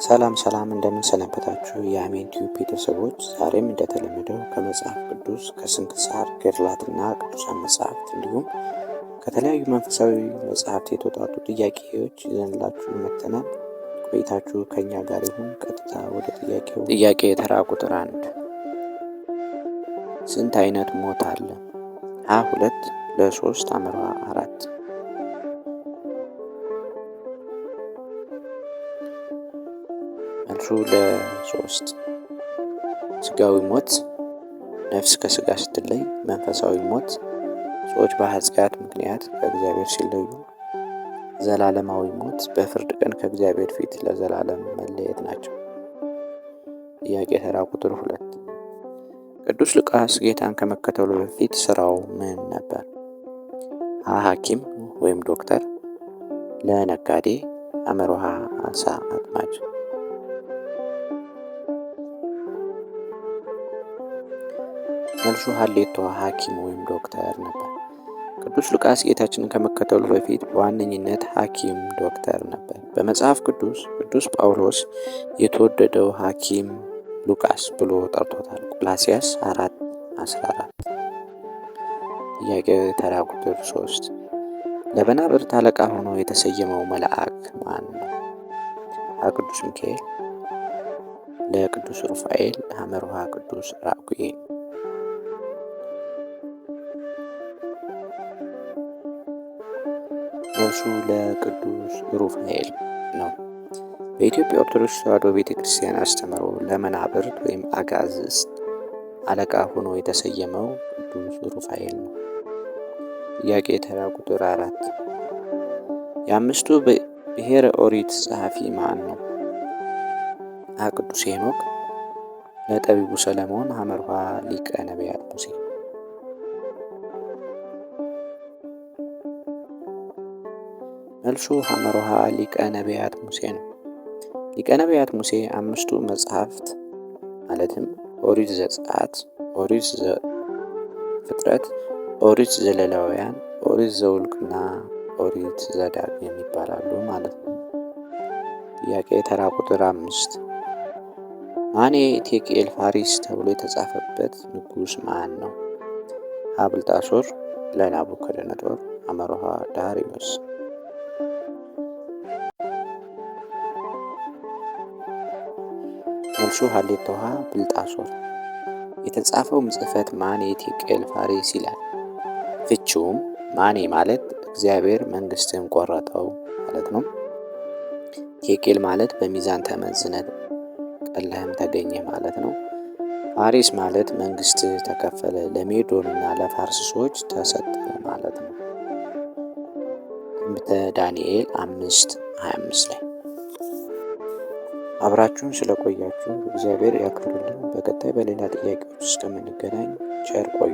ሰላም ሰላም፣ እንደምን ሰነበታችሁ የአሜን ቲዩብ ቤተሰቦች። ዛሬም እንደተለመደው ከመጽሐፍ ቅዱስ፣ ከስንክሳር፣ ገድላትና ቅዱሳን መጽሐፍት እንዲሁም ከተለያዩ መንፈሳዊ መጽሐፍት የተውጣጡ ጥያቄዎች ይዘንላችሁ መጥተናል። ቆይታችሁ ከኛ ጋር ይሁን። ቀጥታ ወደ ጥያቄው። ጥያቄ ተራ ቁጥር 1፦ ስንት አይነት ሞት አለ? ሀ ሁለት፣ ለ ሶስት፣ ሐመሩ ሐ አራት። መልሱ ለ ሶስት። ስጋዊ ሞት ነፍስ ከስጋ ስትለይ፣ መንፈሳዊ ሞት ሰዎች በኃጢአት ምክንያት ከእግዚአብሔር ሲለዩ፣ ዘላለማዊ ሞት በፍርድ ቀን ከእግዚአብሔር ፊት ለዘላለም መለየት ናቸው። ጥያቄ ተራ ቁጥር 2፦ ቅዱስ ሉቃስ ጌታን ከመከተሉ በፊት ስራው ምን ነበር? ሀ ሐኪም ወይም ዶክተር፣ ለ ነጋዴ፣ ሐመሩ ሐ አሳ አጥማጅ። መልሱ ሀሌታው ሐኪም ወይም ዶክተር ነበር። ቅዱስ ሉቃስ ጌታችንን ከመከተሉ በፊት በዋነኝነት ሐኪም ዶክተር ነበር። በመጽሐፍ ቅዱስ ቅዱስ ጳውሎስ የተወደደው ሐኪም ሉቃስ ብሎ ጠርቶታል። ቆላስይስ 4:14። ጥያቄ ተራ ቁጥር 3፦ ለመናብርት አለቃ ሆኖ የተሰየመው መልአክ ማን ነው? ሀ ቅዱስ ሚካኤል፣ ለ ቅዱስ ሩፋኤል፣ ሐመሩ ሐ ቅዱስ ራጉኤል። መልሱ ለ ቅዱስ ሩፋኤል ነው። በኢትዮጵያ ኦርቶዶክስ ተዋሕዶ ቤተ ክርስቲያን አስተምህሮ ለመናብርት ወይም አጋእዝት አለቃ ሆኖ የተሰየመው ቅዱስ ሩፋኤል ነው። ጥያቄ ተራ ቁጥር 4፦ የአምስቱ ብሔረ ኦሪት ጸሐፊ ማን ነው? ሀ ቅዱስ ሄኖክ፣ ለ ጠቢቡ ሰለሞን፣ ሐመሩ ሐ ሊቀ ነቢያት ሙሴ። መልሱ ሐመሩ ሐ ሊቀ ነቢያት ሙሴ ነው። ሊቀ ነቢያት ሙሴ አምስቱ መጽሐፍት ማለትም ኦሪት ዘጸአት፣ ኦሪት ዘፍጥረት፣ ኦሪት ዘሌዋውያን፣ ኦሪት ዘኍልቍና ኦሪት ዘዳግም የሚባላሉ ማለት ነው። ጥያቄ ተራ ቁጥር 5፦ ማኔ ቴቄል ፋሪስ ተብሎ የተጻፈበት ንጉስ ማን ነው? ሀ ብልጣሶር፣ ለ ናቡከደነጦር፣ ሐመሩ ሐ ዳርዮስ። መልሱ ሀሌታው ሀ ብልጣሶር። የተጻፈውም ጽሕፈት ማኔ ቴቄል ፋሪስ ይላል። ፍቺውም ማኔ ማለት እግዚአብሔር መንግስትን ቆረጠው ማለት ነው። ቴቄል ማለት በሚዛን ተመዝነህ ቀለህም ተገኘ ማለት ነው። ፋሪስ ማለት መንግስት ተከፈለ፣ ለሜዶንና ለፋርስ ሰዎች ተሰጠ ማለት ነው። ትንቢተ ዳንኤል 5:25 ላይ። አብራችሁን ስለቆያችሁ እግዚአብሔር ያክብርልን። በቀጣይ በሌላ ጥያቄዎች እስከምንገናኝ ቸር ቆዩ።